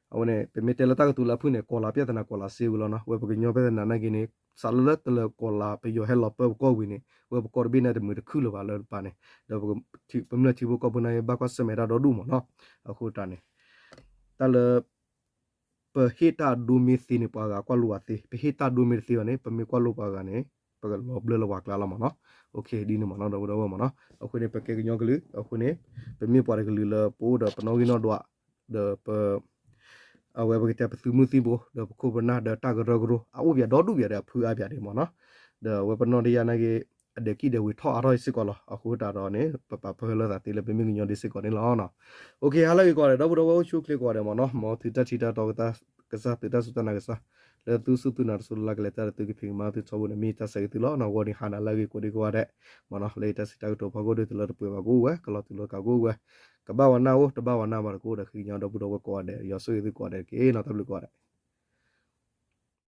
အဝဲန့ၣ် ပမ့ၢ်တဲလၢတၢ်ကတိၤလၢအဖုၣ်န့ၣ် ကီၤလၤပြဿနာကီၤလၤစ့ဝံၤလီၤနီၤ ဝဲပကညီပြဿနာနာ်က့ၤန့ၣ် စးလၢလၢတလၢၤကီၤလၤ ပယီၤဟဲလီၤပၢပကီၢ်ဝံၤန့ၣ် ဝဲပကီၢ်တဘ့ၣ်န့ၣ်တမုာ်တခုၣ်လၢၤဘၣ်လၢတပၤန့ၣ် ဒီးပမျၢၢ်ထံဖိကီၢ်ဖိနာ်က့ၤ ဘၣ်ကွၢ်ဆၢၣ်မဲာ်တၢ်ဒီဒူၣ်မ့ၢ်နီၤ အဃိတၢ်န့ၣ် တၢ်လၢ ပဟ့ၣ်တၢ်ဒိမ့ၢ်သ့န့ၣ် ပှၤဂၤကွၢ်လိဘၣ်သ့, ပဟ့ၣ်တၢ်ဒိမ့ၢ်တသ့ဘၣ်န့ၣ် ပမ့ၢ်ကွၢ်လိပှၤဂၤန့ၣ် ပကလီၤဘျၢလၢပှၤကျါလီၤမ့ၢ်နီၤ. ဒ်န့ၣ်မ့ၢ်နီၤ ဒီပုၢ်ဒီဝဲၢ်မ့ၢ်နီၤ. အဃိန့ၣ် ပကဲကညီကလုာ် အဃိန့ၣ် ပမ့ၢ်ပှၤတကလုာ်လၢပအိၣ်ဒီးပနီၣ်ဂံၢ်နီၣ်ဒွး ဒီးပ အဝဲပကတဲပသုးမုၢ်သံၣ်ဘိ ဒီးပခိၣ်ပနၢ်ဒီးတၢ်ကရၢကရိ အအိၣ်ပၠးဒီဒူၣ်ပၠးဒီးအဖုအါပၠးဒ်မ့ၢ်နီၤ. ဒီးအဝဲပနီၣ်တယၢ်နာ်က့ အဒဲးကံၣ်ဒဲးဝ့ၤထီၣ်အါထီၣ်စ့ၢ်ကီးလီၤ. အဃိသတးဒီးန့ၣ် ပပာ်ပၢၢ်လိာ်သးသ့လၢပမ့ၢ်ကညီဒ်စ့ၢ်ကီးန့ၣ်လီၤ. ဟါလၢအဂ့ၤကိးဂၤဒဲး ဒီပုၢ်ဒီဝဲၢ်အိၣ်ဆူၣ်အိၣ်ချ့ကိးဂၤဒဲးမ့ၢ်နီၤ. မ်သုတၢ်ထံၣ်တၢ်တီကစၢ် သုတၢ်စူၢ်တၢ်နာ်ကစၢ် လၢသုစူၢ်သုနာ်တစိၤလၢ်လၢ်ကလဲၤတၢ်ဒီးသုကဖံးကမၤသုထီဘိန့ၣ် မ့ၢ်တၢ်ဆၢဂ့ၤသုလီၤ. ဂီၤနံၤဟါနၤလၢအဂ့ၤကိးဒံကိးဂၤဒဲးမ့ၢ်နီၤ. လၢယတၢ်စံးတၢ်ကတိၤဖီခိၣ်ဒုးတလၢတပှဲၤဘၣ်ကအိၣ်ဝဲ ကလီၤတူာ်လီၤကာ်ကအိၣ်ဝဲ ကဘၣ်ဝဲနၢ်အိၣ် တဘၣ်ဝဲနၢ်ဘၣ်ဒီးကအိၣ်ဒီးဃ့ကညး ဒီပုၢ်ဒီဝဲၢ်ကိးဂၤဒဲး ယွၤဆိၣ်ဂ့ၤသုကိးဂၤဒဲးတက့ၢ်နီၤ. တၢ်ဘျုးကိးဂၤဒဲး